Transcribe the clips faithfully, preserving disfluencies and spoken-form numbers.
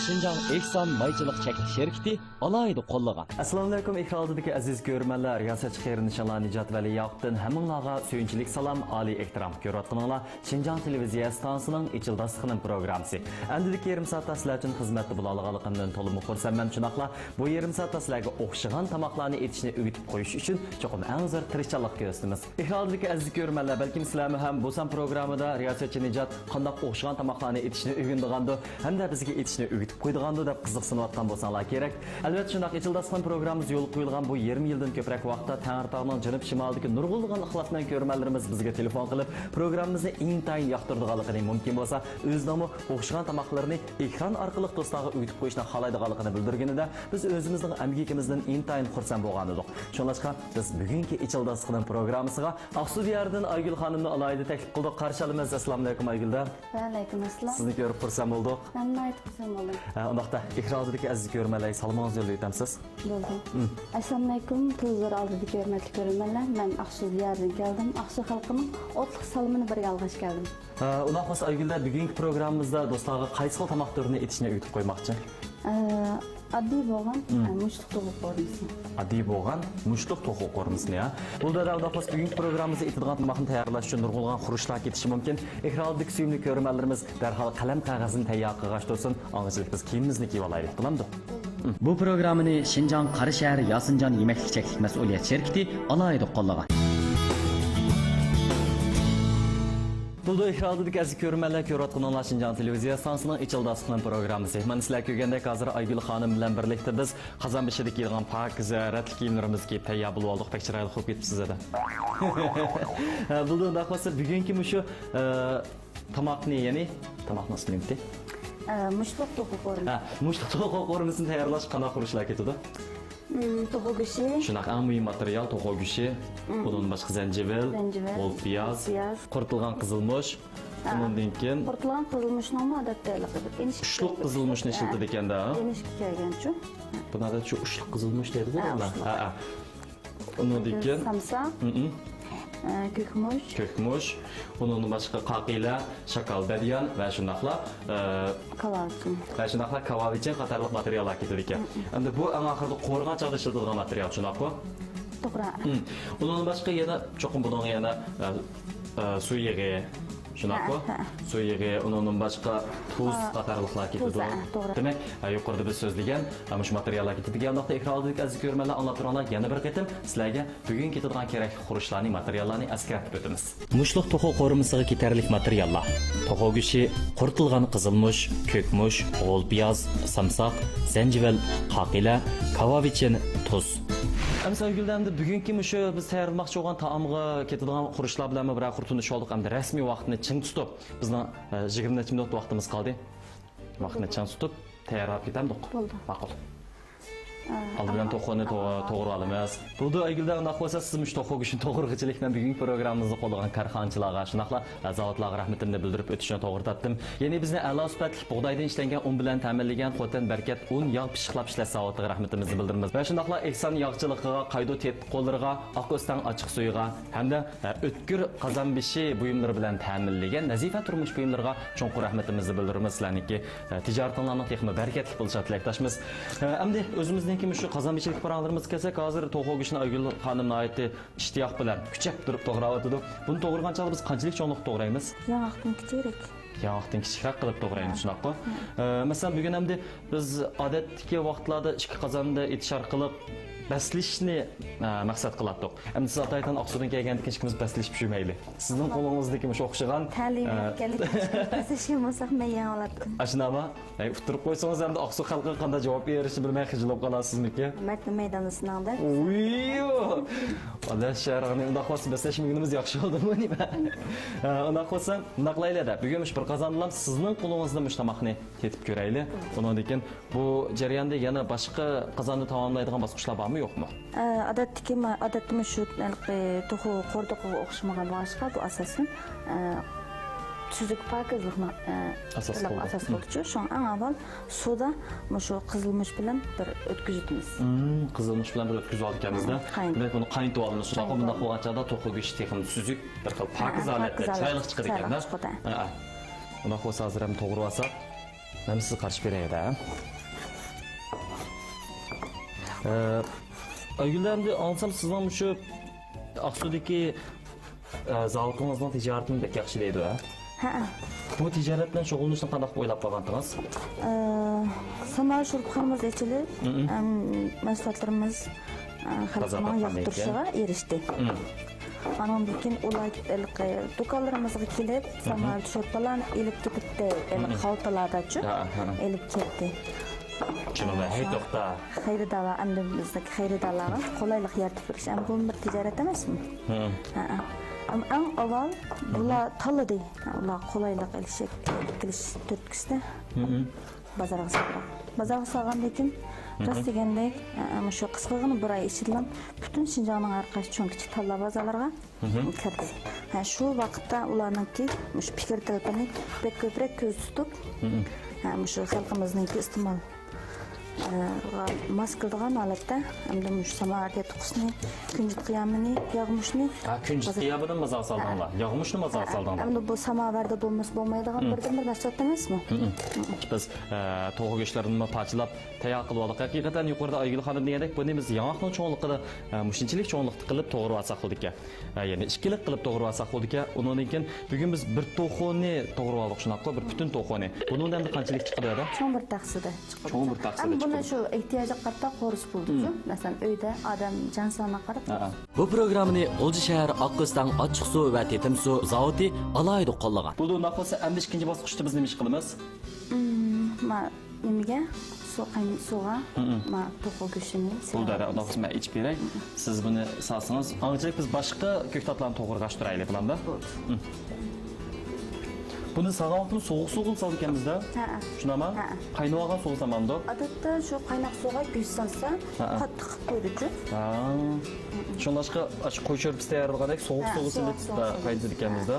شىنجاڭ ئېھسان مايچىلىق چەكلىك شىركىتى ئالاھىدە قوللىغان. ئەسسالامۇئەلەيكۇم، ئېكران ئالدىدىكى ئەزىز كۆرۈرمەنلەر، رىياسەتچى قېرىندىشىڭلار نىجات ۋەلى ياقۇپتىن ھەممىڭلارغا سۆيۈنچىلىك سالام، ئالىي ئېھتىرام. كۆرۈۋاتقىنىڭلار شىنجاڭ تېلېۋىزىيە ئىستانسىسىنىڭ ئىچىل داستىخىنىم پروگراممىسى. ئەمدىدىكى يېرىم سائەتتە سىلەر ئۈچۈن خىزمەتتە بولالىغانلىقىمدىن تولىمۇ خۇرسەنمەن. شۇنداقلا بۇ يېرىم سائەتتە سىلەرگە ئوخشىغان تاماقلارنى ئېتىشنى ئۆگىتىپ قويۇش ئۈچۈن چوقۇم ئەڭ زور تىرىشچانلىق كۆرسىتىمىز. ئېكران ئالدىدىكى ئەزىز كۆرۈرمەنلەر، بەلكىم سىلەرمۇ ھەم بۇ سان پروگراممىدا رىياسەتچى نىجات قانداق ئوخشىغان تاماقلارنى ئېتىشنى ئۆگىنىدىغاندۇ ھەمدە بىزگە ئېتىشنى ئۆگىتىپ قويىدىغاندۇ دەپ قىزىقسىنىۋاتقان بولساڭلار كېرەك. ئەلۋەتتە، شۇنداق ئېچىل داستىخان پروگراممىمىز يولغا قويۇلغان بۇ يېرىم يىلدىن كۆپرەك ۋاقىتتا تەڭرىتاغنىڭ جەنۇب شىمالىدىكى نۇرغۇنلىغان ئىخلاسمەن كۆرۈرمەنلىرىمىز بىزگە تېلېفون قىلىپ، پروگراممىمىزنى ئىنتايىن ياقتۇرىدىغانلىقىنى، مۇمكىن بولسا ئۆزىنىڭمۇ ئوخشىغان تاماقلىرىنى ئېكران ئارقىلىق دوستلارغا ئۆگىتىپ قويۇشنى خالايدىغانلىقىنى بىلدۈرگىنىدە، بىز ئۆزىمىزنىڭ ئەمگىكىمىزدىن ئىنتايىن خۇرسەن بولغانىدۇق. شۇڭلاشقا بىز بۈگۈنكى ئېچىل داستىخىنىم پروگراممىسىغا ئاقسۇ دىيارىدىن ئايگۈل خانىمنى ئالاھىدە تەكلىپ قىلدۇق. قارشى ئالىمىز. ئەسسالامۇئەلەيكۇم، ئايگۈل دە. ۋەئەلەيكۇم ئەسسالام. سىزنى كۆرۈپ خۇرسەن بولدۇق. مەن ناھايىتى خۇرسەن بولدۇم. ھە، ئۇنداقتا ئېكران ئالدىدىكى ئەزىز كۆرۈرمەنلەرگە سالىمىڭىزنى يوللاپ ئۆتەمسىز؟ بولدى. مم. ئەسسالامۇئەلەيكۇم، تېلېۋىزور ئالدىدىكى ھۆرمەتلىك كۆرۈرمەنلەر. مەن ئاقسۇ دىيارىدىن كەلدىم. ئاقسۇ خەلقىنىڭ ئوتلۇق سالىمىنى بىرگە ئالغاچ كەلدىم. ئە، ئۇنداق بولسا، ئايگۈل دە، بۈگۈنكى پروگراممىمىزدا دوستلارغا قايسى خىل تاماق تۈرىنى ئېتىشنى ئۆگىتىپ قويماقچى؟ ئە، ئاددىي بولغان، مم. ئە، مۇچلۇق توخۇ قورۇمىسى. ئاددىي بولغان مۇچلۇق توخۇ قورۇمىسىنى، ھە. بۇ دەۋردە، ئۇنداق بولسا، بۈگۈنكى پروگراممىمىزدا ئېتىدىغان تاماقنى تەييارلاش ئۈچۈن نۇرغۇنلىغان خۇرۇچلار كېتىشى مۇمكىن. ئېكران ئالدىدىكى سۆيۈملۈك كۆرۈرمەنلىرىمىز دەرھال قەلەم قەغەزنى تەييار قىلغاچ تۇرسۇن. ئاڭغىچىلىك بىز كىيىمىمىزنى كىيىۋالايلى، بولامدۇ؟ بۇ پروگراممىنى شىنجاڭ قاراشەھەر ياسىنجان يېمەكلىك چەكلىك مەسئۇلىيەت شىركىتى ئالاھىدە قوللىغان. بولدى، ئېكران ئالدىدىكى ئەزىز كۆرۈرمەنلەر، كۆرۈۋاتقىنىڭلار شىنجاڭ تېلېۋىزىيە ئىستانسىسىنىڭ ئېچىل داستىخىنىم پروگراممىسى. مانا سىلەر كۆرگەندەك، ھازىر ئايگۈل خانىم بىلەن بىرلىكتە بىز قازان بېشىدا كىيىدىغان پاكىزە رەتلىك كىيىملىرىمىزنى كىيىپ تەييار بولۇۋالدۇق. بەك چىرايلىق بولۇپ كېتىپسىز ھەدە. ھە، بولدى، ئۇنداق بولسا بۈگۈنكى مۇشۇ، ئە، تاماقنى، يەنى تاماقنىڭ ئىسمى نېمىدى؟ ئە، مۇچلۇق توخۇ قورۇمىسى. ھە، مۇچلۇق توخۇ قورۇمىسىنى تەييارلاشقا قانداق خۇرۇچلار كېتىدۇ؟ مم، توخۇ گۆشى. شۇنداق، ئەڭ مۇھىم ماتېرىيال توخۇ گۆشى. مم. ئۇنىڭدىن باشقا زەنجىۋىل، زەنجىۋىل، غول پىياز، پىياز، قۇرۇتۇلغان قىزىلمۇچ. ھە. ئۇنىڭدىن كېيىن قۇرۇتۇلغان قىزىلمۇچنىڭمۇ ئادەتتە ھېلىقى ئىنىشكا ئۇچلۇق قىزىلمۇچنى ھە. ئىشلىتىدىكەن-دە. ئىنىشكە كەلگەنچۇ. بۇنى ئادەتتە شۇ ئۇچلۇق قىزىلمۇچ دەيدىغۇ ھە، بالىلار. ئۇچلۇق. ھە، ھە. ئۇنىڭدىن كېيىن سامساق، مم. ئە، كۆكمۇچ. كۆكمۇچ. ئۇنىڭدىن باشقا قاقىلە، شاكال، بەدىيان ۋە شۇنداقلا، ئە، كاۋاۋىچىن. ۋە شۇنداقلا كاۋاۋىچىن قاتارلىق ماتېرىياللار كېتىدىكەن. مم. ئەمدى بۇ ئەڭ ئاخىرىدا قورۇغان چاغدا ئىشلىتىدىغان ماتېرىيال، شۇنداققۇ؟ توغرا. مم. ئۇنىڭدىن باشقا يەنە چوقۇم بۇنىڭغا يەنە، ئە، ئە، سۇ يېغى، شۇنداققۇ؟ ھە، ھە. سۇ يېغى، ئۇنىڭدىن باشقا تۇز ھە. قاتارلىقلار تۇز، كېتىدۇ. ھە، توغرا. دېمەك، ھە، يۇقىرىدا بىز سۆزلىگەن، ھە، مۇشۇ ماتېرىياللار كېتىدىكەن. ئۇنداقتا ئېكران ئالدىدىكى ئەزىز كۆرۈرمەنلەر، ئاڭلاپ تۇرۇڭلار، يەنە بىر قېتىم سىلەرگە بۈگۈن كېتىدىغان كېرەكلىك خۇرۇچلارنى، ماتېرىياللارنى ئەسكەرتىپ ئۆتىمىز. مۇچلۇق توخۇ قورۇمىسىغا كېتەرلىك ماتېرىياللار: توخۇ گۆشى، قۇرۇتۇلغان قىزىلمۇچ، كۆكمۇچ، غول پىياز، سامساق، زەنجىۋىل، قاقىلە، كاۋاۋىچىن، تۇز. ئەمىسە ئايگۈل، ئەمدى بۈگۈنكى مۇشۇ بىز تەييارلىماقچى بولغان تائامغا كېتىدىغان خۇرۇچلار بىلەنمۇ بىرەر قۇر تونۇشۇۋالدۇق. ئەمدى رەسمىي ۋاقىتنى چىڭ تۇتۇپ، بىزنىڭ، ئە، يىگىرمە نەچچە مىنۇت ۋاقتىمىز قالدى. ۋاقىتنى چىڭ تۇتۇپ، تەييارلاپ كېتەمدۇق؟ بولدى. ماقۇل. ئالدى بىلەن توخۇنى تو-، توغرىۋالىمىز. بولدى، ئايگۈل دە، ئۇنداق بولسا، سىز مۇشۇ توخۇ گۆشىنى توغرىغۇچىلىك بىلەن بۈگۈنكى پروگراممىمىزنى قوللىغان كارخانىچىلارغا، شۇنداقلا زاۋۇتلارغا رەھمىتىمنى بىلدۈرۈپ ئۆتۈشنى توغرا تاپتىم. يەنى بىزنى ئەلا سۈپەتلىك بۇغدايدىن ئىشلەنگەن ئۇن بىلەن تەمىنلىگەن خوتەن بەرىكەت ئۇن ياغ پىششىقلاپ ئىشلەش زاۋۇتىغا رەھمىتىمىزنى بىلدۈرىمىز. ۋە شۇنداقلا ئېھسان ياغچىلىقىغا، قايدۇ تېتىقوللىرىغا، ئاق ئۆستەڭ ئاچچىق سۈيىغا ھەمدە، ئە، ئۆتكۈر قازان بېشى بۇيۇملىرى بىلەن تەمىنلىگەن نەزىپە تۇرمۇش بۇيۇملىرىغا چوڭقۇر رەھمىتىمىزنى بىلدۈرىمىز. سىلەرنىڭكى، ئە، تىجارىتىڭلارنىڭ تېخىمۇ بەرىكەتلىك بولۇشىغا تىلەكداشمىز. ئە، ئەمدى ئۆزىمىزنىڭكى مۇشۇ قازان بېشىدىكى پاراڭلىرىمىزغا كەلسەك، ھازىر توخۇ گۆشىنى ئايگۈل خانىم ناھايىتى ئىشتىياق بىلەن كۈچەپ تۇرۇپ توغراۋاتىدۇ. بۇنى توغرىغان چاغدا بىز قانچىلىك چوڭلۇقتا توغرايمىز؟ ياڭاقتىن كىچىكرەك. ياڭاقتىن كىچىكرەك قىلىپ توغرايمىز، ھە. شۇنداققۇ؟ ھە. ئە، مەسىلەن، بۈگۈن ئەمدى بىز ئادەتتىكى ۋاقىتلاردا ئىككى قازاندا ئېتىش ئارقىلىق بەسلىشىشنى، ئە، مەقسەت قىلاتتۇق. ئەمدى سىز ئاتايتىن ئاقسۇدىن كەلگەندىكىن ئىككىمىز بەسلىشىپ يۈرمەيلى. سىزنىڭ قولىڭىزدىكى مۇشۇ ئوخشىغان، تەلىيىم ئە، يەتكەنلىكىن، بەسلىشكەن بولساق مەن يېڭىۋالاتتىم. ئاشۇنداقمۇ؟ ئەي، ئۇتتۇرۇپ قويسىڭىز ئەمدى ئاقسۇ خەلقىگە قانداق جاۋاب بېرىشنى بىلمەي خىجىل بولۇپ قالارسىزمىكىن؟ مەكتەپ مەيدانىدا سىناڭ دەپ. ئۇيۇ! ئاللا شەرىغىنى ئۇنداق بولسا بەسلەشمىگىنىمىز ياخشى بولدىمۇ نېمە؟ ھە، ئۇنداق بولسا، مۇنداق قىلايلى-دە. بۈگۈن مۇشۇ بىر قازاندىلا سىزنىڭ قولىڭىزدا مۇشۇ تاماقنى تېتىپ كۆرەيلى. ئۇنىڭدىن كېيىن بۇ جەرياندا يەنە باشقا قازاندا تاماملايدىغان باسقۇچلار بارمۇ، يوقمۇ؟ ئە، ئادەتتىكى ما-، ئادەتتىمۇ شۇ، ھېلىقى توخۇ قوردۇقىغا ئوخشىمىغان بولغاچقا، بۇ ئاساسەن، ئە، سۈزۈك پاكىزلىقنى، ئە، ئاساس قىلىدۇ. ئاساس قىلغۇچۇ. شۇڭا ئەڭ ئاۋۋال سۇدا مۇشۇ قىزىلمۇچ بىلەن بىر ئۆتكۈزۈۋېتىمىز. مم، قىزىلمۇچ بىلەن بىر ئۆتكۈزۈۋالىدىكەنمىز-دە. مم، قاينىتىپ. دېمەك، بۇنى قاينىتىۋالىمىز. شۇنداققۇ؟ قاينىتىپ. بۇنداق بولغان چاغدا توخۇ گۆشى تېخىمۇ سۈزۈك، بىر خىل پاكىز ھالەتتە، چىرايلىق چىقىدىكەن-دە. ھە، ھە. ئۇنداق بولسا ھازىر ھەم توغرىۋالساق. مەن سىزگە قارىشىپ بېرەي دە. ئە، ئايگۈل، ئەمدى ئاڭلىسام سىزنىڭ مۇشۇ ئاقسۇدىكى، ئە، زاۋۇتىڭىزنىڭ تىجارىتىمۇ بەك ياخشى دەيدۇ، ھە؟ ھەئە. بۇ تىجارەت بىلەن شۇغۇللىنىشنى قانداق ئويلاپ قالغانتىڭىز؟ ئە، سامال شۇرۇپخانىمىز ئېچىلىپ، مم. ئەم، مەھسۇلاتلىرىمىز، ئە، بازار خەلقنىڭ تاپقاندىن ياقتۇرۇشىغا كېيىن. ئېرىشتى. مم. ئانىڭدىن كېيىن ئۇلار ھېلىقى دۇكانلىرىمىزغا كېلىپ، مم. سامال شورپىلارنى ئېلىپ كېتىپتى. ھېلىقى مم. خالتىلاردا-چۇ، ھە، ھە. ئېلىپ كەتتى. شۇنىڭ بىلەن، ھەي، توختا. خېرىدارلار، ئەمدى بىزنىڭ خېرىدارلارغا قولايلىق يارىتىپ بېرىش. ئەمدى بۇمۇ بىر تىجارەت ئەمەسمۇ؟ مم. ھە، ھە. ئەم-، ئەڭ ئاۋۋال بۇلار تاللىدى. ئۇلار قولايلىق ئېلىشىپ كېلىش تۈرتكىسىدە. مم. بازارغا سالدۇق. بازارغا سالغاندىن كېيىن، مم. راست دېگەندەك، ئە، مۇشۇ قىسقىغىنە بىر ئاي ئىچىدىلا پۈتۈن شىنجاڭنىڭ ھەر قايسى چوڭ كىچىك تاللا بازارلىرىغا مم. كىردى. ھە، شۇ ۋاقىتتا ئۇلارنىڭكى مۇشۇ پىكىر تەلىپىنى بەك كۆپرەك كۆزدە تۇتۇپ، مم. ھە، مۇشۇ خەلقىمىزنىڭكى ئىستېمال، ئە، غا ماس كېلىدىغان ھالەتتە، ئەمدى مۇشۇ ساماۋەر تېتىقۇسىنى، كۈنجۈت قىيامىنى، ياغمۇشنى، ھە، كۈنجۈت بازار قىيامىنى بازارغا سالدىڭلار، ھە. ياغمۇشنى بازارغا ھە، سالدىڭلار. ئەمدى بۇ ساماۋەردە بولمىسا بولمايدىغان مم. بىردىنبىر مەھسۇلات ئەمەسمۇ؟ مم. بىز، ئە، توخۇ گۆشلىرىنىمۇ پارچىلاپ تەييار قىلىۋالدۇق. ھەقىقەتەن يۇقىرىدا ئايگۈل خانىم دېگەندەك، بۇنى بىز ياڭاقنىڭ چوڭلۇقىدا، ئە، مۇشۇنچىلىك چوڭلۇقتا قىلىپ توغرىۋالساق بولىدىكەن. ئە، يەنى ئىككىلىك قىلىپ توغرىۋالساق بولىدىكەن. ئۇنىڭدىن كېيىن بۈگۈن بىز بىر توخۇنى توغرىۋالدۇق، شۇنداققۇ؟ بىر پۈتۈن توخۇنى. بۇنىڭدا ئەمدى قانچىلىك چىقىدۇ، ھەدە؟ چوڭ بىر تەخسىدە چىقىدۇ. چوڭ بىر تەخسىدە ئەمما بۇنى چىقىدۇ. شۇ ئېھتىياجغا قارىتا قورۇسا بولىدۇ. مم. مەسىلەن، ئۆيدە ئادەم جان سانىغا قاراپ ھە، ھە. بۇ پروگراممىنى غۇلجا شەھەر ئاققۆستەڭ ئاچچىقسۇ ۋە تېتىمسۇ زاۋۇتى ئالاھىدە قوللىغان. بولدى، ئۇنداق بولسا ئەمدى ئىككىنچى باسقۇچتا بىز نېمە ئىش قىلىمىز؟ مم، ما نېمىگە؟ سۇ قاينىتىپ سۇغا، مم، مم. ما توخۇ گۆشىنى بولدى، ھەدە، ئۇنداق بولسا مەن ئېچىپ بېرەي. مم. سىز بۇنى سالسىڭىز، ئاڭچىلىك بىز باشقا كۆكتاتلارنى توغرىغاچ تۇرايلى، بولامدۇ؟ بولدى. مم. بۇنى سالغان ۋاقتىمىز سوغۇق سۇغىلا سالىدىكەنمىز-دە. ھە، ھە. شۇنداقمۇ؟ ھە. قاينىۋالغان سۇغا سالمامدۇ؟ ئادەتتە شۇ قايناق سۇغا گۆش سالسا، ھە، ھە. قاتتىق قىلىپ قويىدۇچۇ. ھە. شۇڭلاشقا، ئاشۇ قوي شورپىسى تەييارلىغاندەك سوغۇق ھە، سۇغا سوغۇق سېلىپ، سۇغا ھە، سالىدۇ. قاينىتىدىكەنمىز-دە.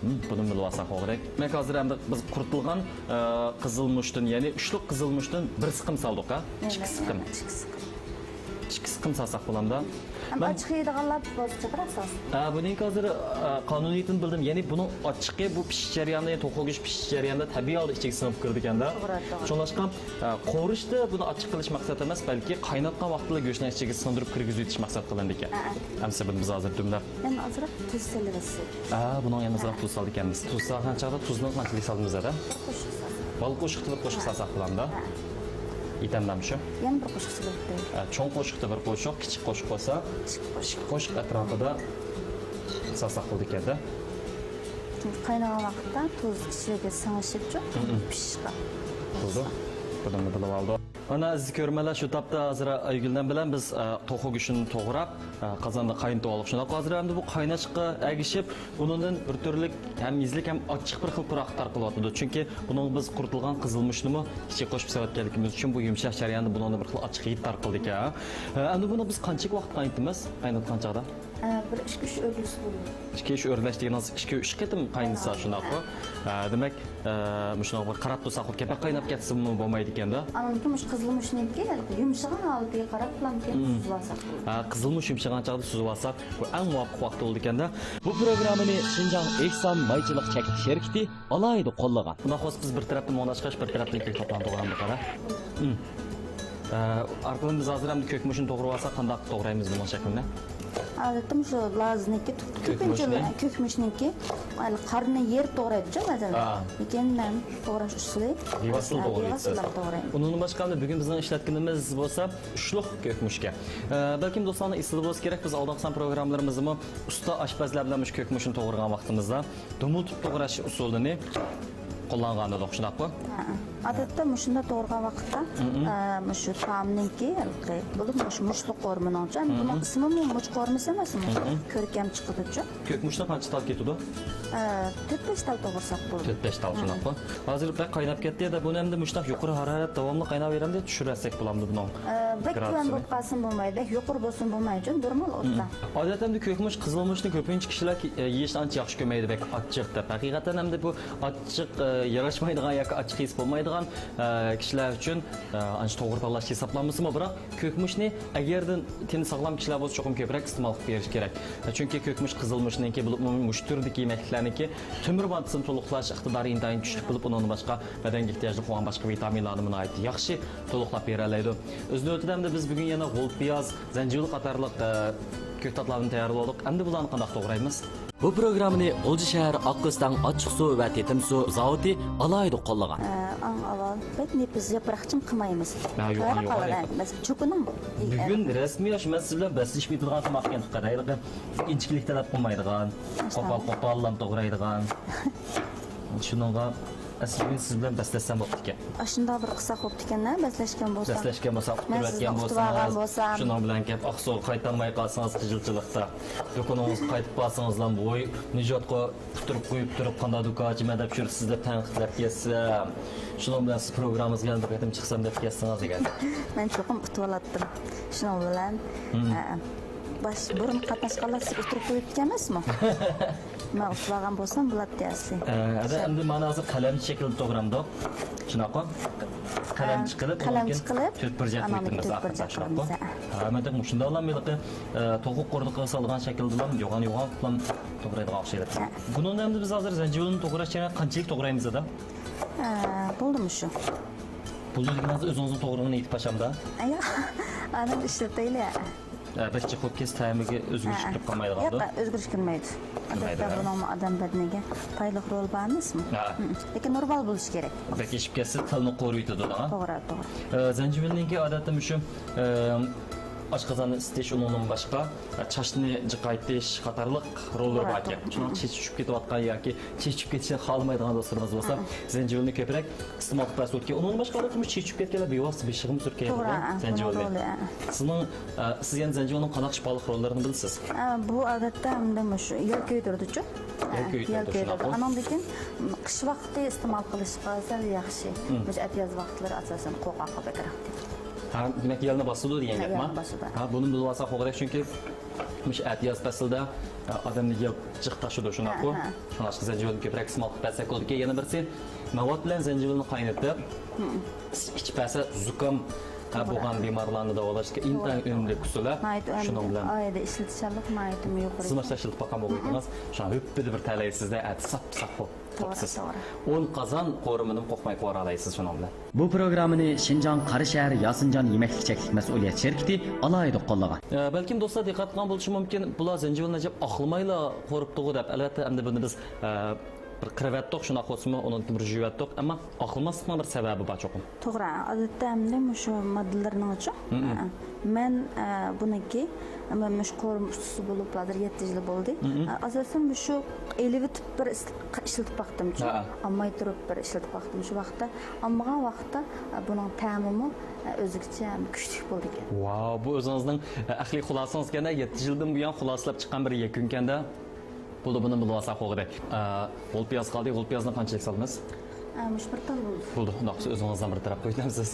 ھىم، بۇنى بىلىۋالساق بولغۇدەك. دېمەك، ھازىر ئەمدى بىز قۇرۇتۇلغان، ئە، قىزىلمۇچتىن، يەنى ئۇچلۇق قىزىلمۇچتىن بىر سىقىم سالدۇق، ھە؟ ئىككى سىقىم. ئىككى سىقىم. ئىككى سىقىم سالساق بولامدۇ؟ ھەم مەن ئاچچىق يەيدىغانلار بولسا جىقراق سالسۇن. ھە، بۇنىڭكى ھازىر، ئە، قانۇنىيىتىنى بىلدىم. يەنى بۇنىڭ ئاچچىقى بۇ پىشىش جەريانىدا، يەنى توخۇ گۆشى پىشىش جەريانىدا تەبىئىي ھالدا ئىچىگە سىڭىپ كىرىدىكەن-دە. توغرا، توغرا. شۇڭلاشقا، ئە، قورۇشتا بۇنى ئاچچىق قىلىش مەقسەت ئەمەس، بەلكى قايناتقان ۋاقتىدا گۆشنىڭ ئىچىگە سىڭدۈرۈپ كىرگۈزۈۋېتىش مەقسەت قىلىندىكەن. ھە، ھە. ئەمسە بۇنى بىز ھازىر دۈملەپ يەنە ئازراق تۇز سېلىۋەتسەك. ھە، بۇنىڭ يەنە ئازراق تۇز سالىدىكەنمىز. تۇز سالغان چاغدا تۇزنى قانچىلىك سالىمىز ھەدە؟ بىر قوشۇق سالساق. بال قوشۇقتا بىر قوشۇق سالساق بولامدۇ؟ ھە. يېتەمدۇ شۇ؟ يەنە بىر قوشۇق سېلىۋەتتى. ھە، چوڭ قوشۇقتا بىر قوشۇق، كىچىك قوشۇق بولسا، كىچىك قوشۇق. ئىككى قوشۇق ئەتراپىدا سالساق بولىدىكەن-دە. چۈنكى قاينىغان ۋاقىتتا تۇز ئىچىگە سىڭىشىپچۇ، مم. پىشىشقا. بولدى. بۇنىمۇ بىلىپ ئالدۇق. مانا، ئەزىز كۆرۈرمەنلەر، شۇ تاپتا ھازىر ئايگۈلدىن بىلەن بىز، ئە، توخۇ گۆشىنى توغراپ، ئە، قازاندا قاينىتىپ ئالدۇق. شۇنداق ھازىر ئەمدى بۇ قايناشقا ئەگىشىپ، ئۇنىڭدىن بىر تۈرلۈك ھەم يېزىلىك ھەم ئاچچىق بىر خىل پۇراق تارقىلىۋاتىدۇ. چۈنكى بۇنىڭغا بىز قۇرۇتۇلغان قىزىلمۇچنىمۇ ئىچىگە قوشۇپ سېلىۋەتكەنلىكىمىز ئۈچۈن بۇ يۇمشاش جەريانىدا بۇنىڭدا بىر خىل ئاچچىق ھىد تارقىلىدىكەن. ئە، ئەمدى بۇنى بىز قانچىلىك ۋاقىت قاينىتىمىز، قايناتقان چاغدا؟ ئە، بىر ئىككى، ئۈچ ئۆرلىسە بولىدۇ. ئىككى، ئۈچ ئۆرلەش دېگىنىڭىز ئىككى، ئۈچ قېتىم قاينىتسا شۇنداققۇ؟ ئە، دېمەك، ئە، مۇشۇنداق بىر قاراپ تۇرساق، كەپە قايناپ كەتسىمۇ بولمايدىكەن-دە. ئاندىن كېيىن مۇشۇ قىزىلمۇچنىڭكى يۇمشىغان ھالىتىگە قاراپ، مم. سۈزۈۋالساق بولىدۇ. ھە، قىزىلمۇچ يۇمشىغان چاغدا سۈزۈۋالساق، بۇ ئەڭ مۇۋاپىق ۋاقىت بولىدىكەن-دە. بۇ پروگراممىنى شىنجاڭ ئېھسان مايچىلىق چەكلىك شىركىتى ئالاھىدە قوللىغان. بۇنداق بولسا بىز بىر تەرەپتىن مۇڭداشقاچ، بىر تەرەپتىن كۆكتاتلارنى توغراپ بېقايلى. مم. ئە، ئارقىدىن بىز ھازىر ئەمدى كۆك مۇچنى توغرىۋالساق، قانداق توغرايمىز بۇنىڭ شەكلىنى؟ ئادەتتە مۇشۇ لازنىكى، كۆك كۆپىنچە مۇچنى؟ كۆك مۇچنىڭكى قارنى يېرىپ توغرايدىچۇ بەزەن. ئا. لېكىن مەن توغراش ئۇسۇلى بىۋاسىتە ئا، توغرايسىز. بىۋاسىتە توغرايمەن. ئۇنىڭدىن باشقا ئەمدى بۈگۈن بىزنىڭ ئىشلەتكىنىمىز بولسا ئۇچلۇق كۆك مۇچكەن. ئە، بەلكىم دوستلارنىڭ ئېسىدە بولسا كېرەك، بىز ئالدىنقى سان پروگراممىلىرىمىزدىمۇ ئۇستا ئاشپەزلەر بىلەن مۇشۇ كۆك مۇچنى توغرىغان ۋاقتىمىزدا دومۇلتۇپ توغراش ئۇسۇلىنى قوللانغان ئىدۇق، شۇنداققۇ؟ ھە. ئادەتتە مۇشۇنداق توغرىغان ۋاقىتتا، مم. ئە، مۇشۇ تائامنىڭكى، بولۇپ مۇشۇ مۇچلۇق قورۇمىنىڭچۇ، مم. بۇنىڭ ئىسمىمۇ مۇچ قورۇمىسى ئەمەسمۇ؟ مم. كۆركەم چىقىدۇچۇ. كۆك مۇچنى قانچە تال كېتىدۇ؟ ئە، تۆت-بەش تال توغرىساق بولىدۇ. تۆت-بەش تال، مم. شۇنداققۇ؟ ھازىر بەك قايناپ كەتتى، ھەدە بۇنى ئەمدى مۇشۇنداق يۇقىرى ھارارەت داۋاملىق قايناۋېرەمدۇ، چۈشۈرەتسەك بولامدۇ بۇنىڭ؟ ئە، بەك تۆۋەن بولۇپ قالسىمۇ بولمايدۇ، بەك يۇقىرى بولسىمۇ بولمايدۇ، نورمال ئوتتا. مم. ئادەتتە ئەمدى كۆك مۇچ، قىزىل مۇچنى كۆپىنچە كىشىلەر، ئە، يېيىشنى ئانچە ياخشى كۆرمەيدۇ، بەك ئاچچىق دەپ. ھەقىقەتەن ئەمدى بۇ ئاچچىق، ئە، ياراشمايدىغان ياكى ئاچچىق ھېس بولمايدىغان ئە، كىشىلەر ئۈچۈن، ئە، ئانچە توغرا تاللاش ھېسابلانمىسىمۇ، بىراق كۆكمۇچنى ئەگەردە تېنى ساغلام كىشىلەر بولسا، چوقۇم كۆپرەك ئىستېمال قىلىپ بېرىش كېرەك. ئە، چۈنكى كۆكمۇچ قىزىلمۇچنىڭكى، بولۇپمۇ مۇشۇ تۈردىكى يېمەكلىكلەرنىڭكى تۆمۈر ماددىسىنى تولۇقلاش ئىقتىدارى ئىنتايىن كۈچلۈك بولۇپ، ئۇنىڭدىن باشقا بەدەنگە ئېھتىياجلىق بولغان باشقا ۋىتامىنلارنىمۇ ناھايىتى ياخشى تولۇقلاپ بېرەلەيدۇ. ئۆز نۆۋىتىدە ئەمدى بىز بۈگۈن يەنە غول پىياز، زەنجىۋىل قاتارلىق، ئە، كۆكتاتلارنى تەييارلىدۇق. ئەمدى بۇلارنى قانداق توغرايمىز؟ بۇ پروگراممىنى غۇلجا شەھەر ئاقئۆستەڭ ئاچچىقسۇ ۋە تېتىم سۇ زاۋۇتى ئالاھىدە قوللىغان. ئە، ئەڭ ئاۋۋال بەك نېپىز ياپراقچىم قىلمايمىز. ھە، يوغان، قارا يوغان، قالىدۇ، يوغان. مەسىلەن، چوكىنىڭ، ئە، بۈگۈن رەسمىي ئاشۇ مەن سىز بىلەن بەسلىشىپ ئېتىدىغان تاماق ئىكەن، قارايلىقى. ئىنچىكىلىك تەلەپ قىلمايدىغان، قوپال قوپاللام توغرايدىغان. شۇنىڭغا ئەسلى بۈگۈن سىز بىلەن بەسلەشسەم بوپتىكەن. ئاشۇنداق بىر قىلساق بوپتىكەن-ھە، بەسلەشكەن بولساق. بەسلەشكەن بولساق، مەن سىزنى ئۇتتۇرۇۋەتكەن ئۇتتۇرۇۋالغان بولسىڭىز، بولسام. شۇنىڭ بىلەن كەپ ئاقسۇغا قايتالماي قالسىڭىز، قىزىلچىلىقتا. دۇكىنىڭىزغا قايتىپ قالسىڭىزلا، ۋوي، نىجاتقا ئۇتتۇرۇپ قويۇپ تۇرۇپ، قانداق دۇكان ئاچىمەن دەپ شۇ سىز دەپ تەنقىدلەپ كەتسەم. شۇنىڭ بىلەن سىز پروگراممىڭىزغا يەنە بىر قېتىم چىقسام دەپ كەتسىڭىز دېگەن. مەن چوقۇم ئۇتۇۋالاتتىم. شۇنىڭ بىلەن، مم. ئە، باش، بۇرۇن قاتناشقانلار سىز ئۇتتۇرۇپ قويۇپتىكەن ئەمەسمۇ؟ مەن ئۇتۇۋالغان بولسام بولاتتى ئەسلى. ئە، ئەدە، ئەمدى مانا ھازىر قەلەمچە شەكىلدە توغرامدۇق. شۇنداققۇ؟ قەلەمچە قىلىپ، قەلەمچە قىلىپ، كېيىن تۆت بۇرجەك ئانان قىلىپ كېيىن تۆت بۇرجەك قىلىمىز، شۇنداققۇ؟ ھە. ھە، مەن دەپ مۇشۇنداقلا ھېلىقى، ئە، توخۇ قوردىقىغا سالغان شەكىلدىلا يوغان-يوغان قىلىپ توغرايدىغان ئوخشايدۇ. ھە. بۇنىڭدا ئەمدى بىز ھازىر زەنجىۋىلنى توغراش جەريانىدا قانچىلىك توغرايمىز ئەدە؟ ئە، بولدىمۇ شۇ؟ بولدى دېگىنىڭىز ئۆزىڭىزنىڭ توغرىغىنى ئېيتىپ باشامدا؟ ئەييا، ئاندىن ئىشلىتەيلى. ئە، بەك جىق بولۇپ كەتسە تەمىگە ئۆزگىرىش كىرىپ قالمايدىغاندۇ؟ ياق، ئۆزگىرىش كىرمەيدۇ. كىرمەيدۇ، ئادەتتە ھە. بۇنىڭمۇ ئادەم بەدىنىگە پايدىلىق رولى بار ئەمەسمۇ؟ ھە. ھم. لېكىن نورمال بولۇشى كېرەك. بەك ئېشىپ كەتسە تىلنى قورۇيتىدۇ دەڭا. توغرا، توغرا. ئە، زەنجىۋىلنىڭكى ئادەتتە مۇشۇ، ئە، ئاشقازاننى ئىسسىتىش، ئۇنىڭدىن باشقا، ئە، چاچنى جىقايتىش قاتارلىق روللىرى توغرا، باركەن. توغرا. شۇڭا چېچى چۈشۈپ كېتىۋاتقان ياكى چېچى چۈشۈپ كېتىشنى خالىمايدىغان دوستلىرىمىز بولسا، ھە. زەنجىۋىلنى كۆپرەك ئىستېمال قىلىپ بەرسە بولىدىكەن. ئۇنىڭدىن باشقا ئادەتتە مۇشۇ چېچىپ كەتكەنلەر بىۋاسىتە بېشىغىمۇ سۈركەيدىغۇ توغرا، ئە، زەنجىۋىلنى. بۇنىڭ رولى، ئە. سىزنىڭ، ئە، سىز يەنە زەنجىۋىلنىڭ قانداق شىپالىق روللىرىنى بىلىسىز؟ ئە، بۇ ئادەتتە ئەمدى مۇشۇ يەل كۆيدۈرىدۇچۇ. يەل ئە، كۆيدۈرىدۇ، يەل كۆيدۈرىدۇ. شۇنداقمۇ؟ ئانىڭدىن كېيىن قىش ۋاقتى ئىستېمال قىلىشقا سەل ياخشى. مم. مۇشۇ ئەتىياز ۋاقىتلىرى ئاساسەن قوقاققا بەكرەك. ھە، دېمەك، يەلنى باسىدۇ دېگەن ھە، گەپما؟ يەلنى باسىدۇ. ھە، بۇنى بىلىۋالساق بولغۇدەك، چۈنكى مۇشۇ ئەتىياز پەسلىدە، ئە، ئادەمنى يەل جىق تاشىدۇ، شۇنداققۇ؟ ھە، ھە. شۇڭلاشقا زەنجىۋىلنى كۆپرەك ئىستېمال قىلىپ بەرسەك بولىدىكەن. يەنە بىرسى، ناۋات بىلەن زەنجىۋىلنى قاينىتىپ، مم. ئىچىپ بەرسە زۇكام، ھە، توغرا. بولغان بىمارلارنى داۋالاشقا ئىنتايىن توغرا، ئۈنۈملۈك توغرا. ئۇسۇل، ھە. ناھايىتى ئۈنۈملۈك. شۇنىڭ بىلەن ئايدا ئىشلىتىشچانلىق ناھايىتى يۇقىرى. سىز ماشىنا ئىشلىتىپ باققان بولغىيدىڭىز. مم. شۇڭا ھۆپپىدە بىر تەلەيسىزدە، ئەتە ساپ-ساپ بولۇپ توغرا، توغرا. ئون قازان قورۇمىدىن قورقماي قورۇۋالايسىز شۇنىڭ بىلەن. بۇ پروگراممىنى شىنجاڭ قاراشەھەر ياسىنجان يېمەكلىك چەكلىك مەسئۇلىيەت شىركىتى ئالاھىدە قوللىغان. ئە، بەلكىم دوستلار دىققەت قىلغان بولۇشى مۇمكىن، بۇلار زەنجىۋىلنى ئەجەب ئاقلىمايلا قورۇپتىغۇ دەپ. ئەلۋەتتە، ئەمدى بۇنى بىز، ئە، بىر قىرىۋەتتۇق، شۇنداق بولسىمۇ، ئۇنىڭدىن بىر يۇيۇۋەتتۇق. ئەمما ئاقلىماسلىقنىڭ بىر سەۋەبى بار چوقۇم. توغرا، ئادەتتە ئەمدى مۇشۇ ماددىلىرىنىڭچۇ، مم. ئە، مەن، ئە، بۇنىڭكى، مەن مۇشۇ قورۇما ئۇستىسى بولۇپ ھازىر يەتتە يىل بولدى. مم. ئە، ئاساسەن مۇشۇ ئېلىۋېتىپ بىر ئىس-، ئىشلىتىپ باقتىمچۇ. ھە. ئالماي تۇرۇپ بىر ئىشلىتىپ باقتىم. شۇ ۋاقىتتا، ئالمىغان ۋاقىتتا، ئە، بۇنىڭ تەمىمۇ، ئە، ئۆزگىچە كۈچلۈك بولىدىكەن. ۋاو، بۇ ئۆزىڭىزنىڭ، ئە، ئەقلىي خۇلاسىڭىزكەن-دە، يەتتە يىلدىن بۇيان خۇلاسىلەپ چىققان بىر يەكۈنكەن-دە. بولدى، بۇنى بىلىۋالساق بولغۇدەك. ئە، غول پىياز قالدى. غول پىيازنى قانچىلىك سالىمىز؟ ئە، مۇشۇ بىر تال بولدى. بولدى، ئۇنداق بولسا ئۆزىڭىزدىن بىر تەرەپ قويۇۋېتەمسىز.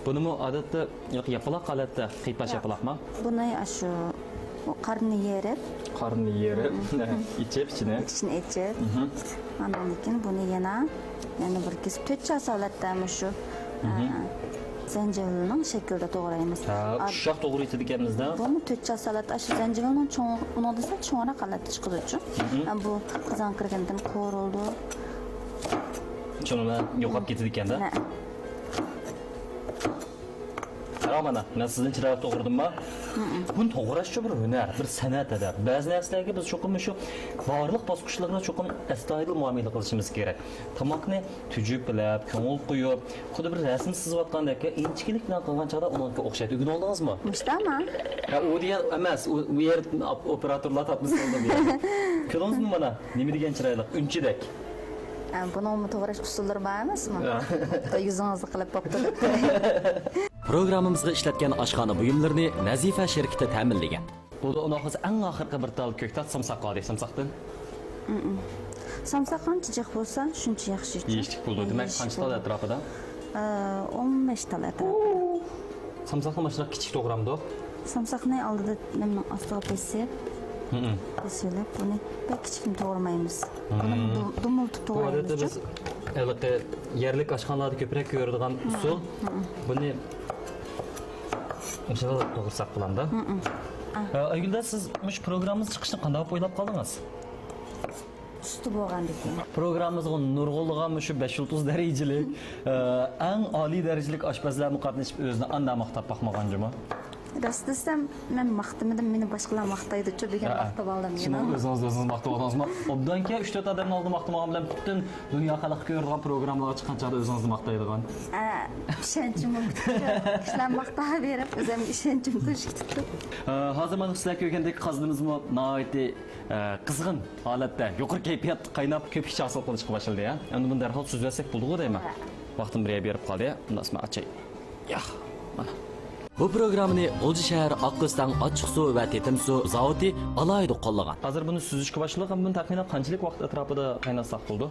بۇنىمۇ ئادەتتە ياپىلاق ھالەتتە، قىيپاش ياق. ياپىلاقما؟ بۇنى ئاشۇ قارنىنى يېرىپ، قارنىنى يېرىپ، مم. ئېچىپ ئىچىنى. ئىچىنى ئېچىپ، مم. ئاندىن كېيىن بۇنى يەنە، يەنە بىر كېسىپ، تۆت چاسا ھالەتتە مۇشۇ، مم. ئە، زەنجىۋىلنىڭ شەكلىدە توغرايمىز. ھە، ئۇششاق توغرايتىدىكەنمىز-دە. بۇمۇ تۆت چاسا ھالەتتە، ئاشۇ زەنجىۋىلنىڭ چوڭ، ئۇنىڭدىن سەل چوڭراق ھالەتتە چىقىدۇچۇ. مم. ھە، بۇ قازانغا كىرگەندىن قورۇلىدۇ. شۇنىڭ بىلەن يوقاپ كېتىدىكەن-دە. ھە. قاراڭ مانا، مەن سىزدىن چىرايلىق توغرىدىمما؟ مم. بۇنى توغراشچۇ بىر ھۈنەر، بىر سەنئەت ھەدە. بەزى نەرسىلەرگە بىز چوقۇم مۇشۇ بارلىق باسقۇچلىرىغا چوقۇم ئەستايىدىل مۇئامىلە قىلىشىمىز كېرەك. تاماقنى تۈجۈپ بىلەپ، كۆڭۈل قويۇپ، خۇددى بىر رەسىم سىزىۋاتقاندەك ئىنچىكىلىك بىلەن قىلغان چاغدا ئۇنىڭغا ئوخشايدۇ. ئۆگىنىۋالدىڭىزمۇ؟ مۇشتاما؟ ھە، ئۇ دېگەن ئەمەس، ئۇ، ئۇ يەر ئوپ-، ئوپېراتورلار تاپمىسا بولدى بۇ يەرنى. كۆردىڭىزمۇ مانا، نېمە دېگەن چىرايلىق، ئۈنچىدەك. ئە، بۇنىڭمۇ توغراش ئۇسۇللىرى بار ئەمەسمۇ؟ ھە. يۈزىڭىزنى قىلىپ بوپتۇ. پروگراممىمىزغا ئىشلەتكەن ئاشخانا بۇيۇملىرىنى نەزىفە شىركىتى تەمىنلىگەن. بولدى، ئۇنداق بولسا ئەڭ ئاخىرقى بىر تال كۆكتات سامساق قالدى، سامساقتىن. مم. سامساق قانچە جىق بولسا، شۇنچە ياخشى. يېيىشلىك بولىدۇ. دېمەك، يېيىشلىك قانچە تال بولىدۇ. ئەتراپىدا؟ ئە، ئون بەش تال ئەتراپىدا. سامساقنى ماشۇنداق كىچىك توغرامدۇق؟ سامساقنى ئالدىدا نېمىنىڭ ئاستىغا بېسىپ، ھىم. بىز سۆيلەپ بۇنى بەك كىچىككىنە توغرىمايمىز. بۇنى دۇ-، دومۇلتۇپ بۇ ئادەتتە توغرايمىز. بىز ھېلىقى يەرلىك ئاشخانىلاردا كۆپرەك كۆرىدىغان ئۇسۇل. بۇنى مۇشۇنداق توغرىساق بولامدا. ئە، ئايگۈلدە، سىز مۇشۇ پروگراممىمىز چىقىشىنى قانداق ئويلاپ قالدىڭىز؟ ئۇستا بولغاندىكىن. پروگراممىزغا نۇرغۇنلىغان مۇشۇ بەش يۇلتۇز دەرىجىلىك، ئە، ئەڭ ئالىي دەرىجىلىك ئاشپەزلەرمۇ قاتنىشىپ، ئۆزىنى ئانداق ماختاپ باقمىغان جۇمۇ. راست دېسەم، مەن ماختىمىدىم، مېنى باشقىلار ماختايدۇچۇ دېگەن ماختىۋالدىم. شۇنىڭ ئۆزىڭىزنى ئۆزىڭىز ماختىۋالدىڭىزمۇ؟ ئوبدانكى ئۈچ تۆت ئادەمنىڭ ئالدىدا ماختىمىغان بىلەن پۈتۈن دۇنيا خەلقى كۆرىدىغان پروگراممىلارغا چىققان چاغدا ئۆزىڭىزنى ماختايدىغان. ئە، ئىشەنچىم كىشىلەر ماختاۋېرىپ، ئۆزۈمگە ئىشەنچىم توشۇپ كېتىپتۇ. ئە، ھازىر مانا سىلەر كۆرگەندەك قازىنىمىزمۇ ناھايىتى ئە، قىزغىن ھالەتتە، يۇقىرى كەيپىياتتا قايناپ، كۆپۈكچە ھاسىل قىلىشقا باشلىدى، ھە؟ ئەمدى بۇنى دەرھال سۈزۈۋەتسەك بولىدىغۇ دەيمەن. ۋاقتىم بىر يەر بېرىپ قالدى. بۇنداق ئاسما ئاچاي. ياق، مانا. بۇ پروگراممىنى غۇلجا شەھەر ئاققۆستەڭ ئاچچىقسۇ ۋە تېتىمسۇ زاۋۇتى ئالاھىدە قوللىغان. ھازىر بۇنى سۈزۈشكە باشلىدۇق. بۇنى تەخمىنەن قانچىلىك ۋاقىت ئەتراپىدا قايناتساق بولىدۇ؟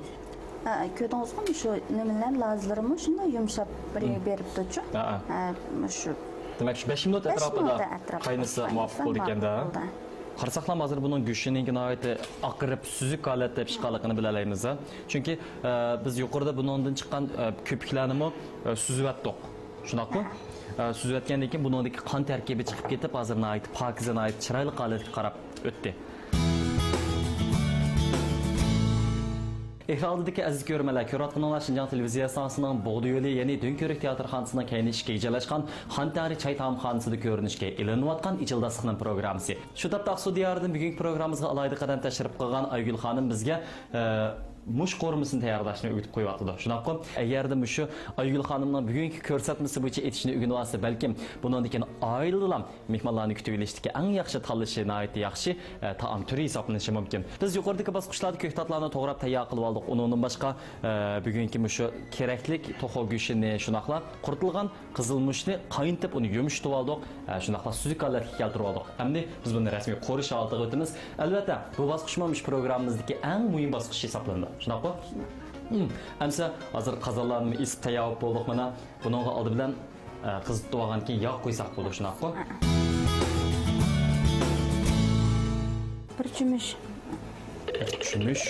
ھە، كۆردىڭىزغۇ، شۇ نېمىلەر، لازلىرىمۇ شۇنداق يۇمشاپ بىر بېرىپتۇچۇ. ھە، ھە. ھە، شۇ. دېمەك، شۇ بەش مىنۇت ئەتراپىدا قاينىسا مۇۋاپىق بولىدىكەن-دە. قارىساقلام، ھازىر بۇنىڭ گۆشىنىڭكى ناھايىتى ئاقىرىپ، سۈزۈك ھالەتتە پىشقانلىقىنى بىلەلەيمىز. چۈنكى، ئە، بىز يۇقىرىدا بۇنىڭدىن چىققان، ئە، كۆپۈكلەرنىمۇ، ئە، سۈزۈۋەتتۇق. شۇنداققۇ؟ ئە، سۈزۈۋەتكەندىن كېيىن بۇنىڭدىكى قان تەركىبى چىقىپ كېتىپ، ھازىر ناھايىتى پاكىزە، ناھايىتى چىرايلىق ھالەتكە قاراپ ئۆتتى. ئېكران ئالدىدىكى ئەزىز كۆرۈرمەنلەر، كۆرۈۋاتقىنىڭلار شىنجاڭ تېلېۋىزىيە ئىستانسىسىنىڭ بوغدا يولى، يەنى دۆڭكۆۋرۈك تىياتىرخانىسىنىڭ كەينى ئىشىكىگە جايلاشقان خان تەڭرى چاي تائامخانىسىدا كۆرۈنۈشكە ئېلىنىۋاتقان ئىچىلدە ئىسسىقنىم پروگراممىسى. شۇ تاپتا ئاقسۇ دىيارىدىن بۈگۈنكى پروگراممىمىزغا ئالاھىدە قەدەم تەشرىپ قىلغان ئايگۈل خانىم بىزگە، ئە، مۇش قورۇمىسىنى تەييارلاشنى ئۆگىتىپ قويۇۋاتىدۇ. شۇنداققۇ؟ ئەگەردە مۇشۇ ئايگۈل خانىمنىڭ بۈگۈنكى كۆرسەتمىسى بويىچە ئېتىشنى ئۆگىنىۋالسا، بەلكىم بۇنىڭدىن كېيىن ئائىلىدىلا مېھمانلارنى كۈتۈۋېلىشتىكى ئەڭ ياخشى تاللىشى ناھايىتى ياخشى، ئە، تائام تۈرى ھېسابلىنىشى مۇمكىن. بىز يۇقىرىدىكى باسقۇچلاردا كۆكتاتلارنى توغراپ تەييار قىلىۋالدۇق. ئۇنىڭدىن باشقا، ئە، بۈگۈنكى مۇشۇ كېرەكلىك توخۇ گۆشىنى، شۇنداقلا قۇرۇتۇلغان قىزىلمۇچنى قاينىتىپ، ئۇنى يۇمشىتىۋالدۇق. ئە، شۇنداقلا سۈزۈك ھالەتكە كەلتۈرۈۋالدۇق. ئەمدى بىز بۇنى رەسمىي قورۇش ھالىتىگە ئۆتىمىز. ئەلۋەتتە، بۇ باسقۇچمۇ مۇشۇ پروگراممىمىزدىكى ئەڭ مۇھىم باسقۇچ ھېسابلىنىدۇ. شۇنداققۇ؟ ئەمسە ھازىر قازانلارنى ئېسىپ تەييار بولۇپ بولدۇق مانا. بۇنىڭغا ئالدى بىلەن، ئە، قىزىتىپ بولغاندىن كېيىن ياغ قۇيساق بولىدۇ، شۇنداققۇ؟ بىر چۆمۈچ. بىر چۆمۈچ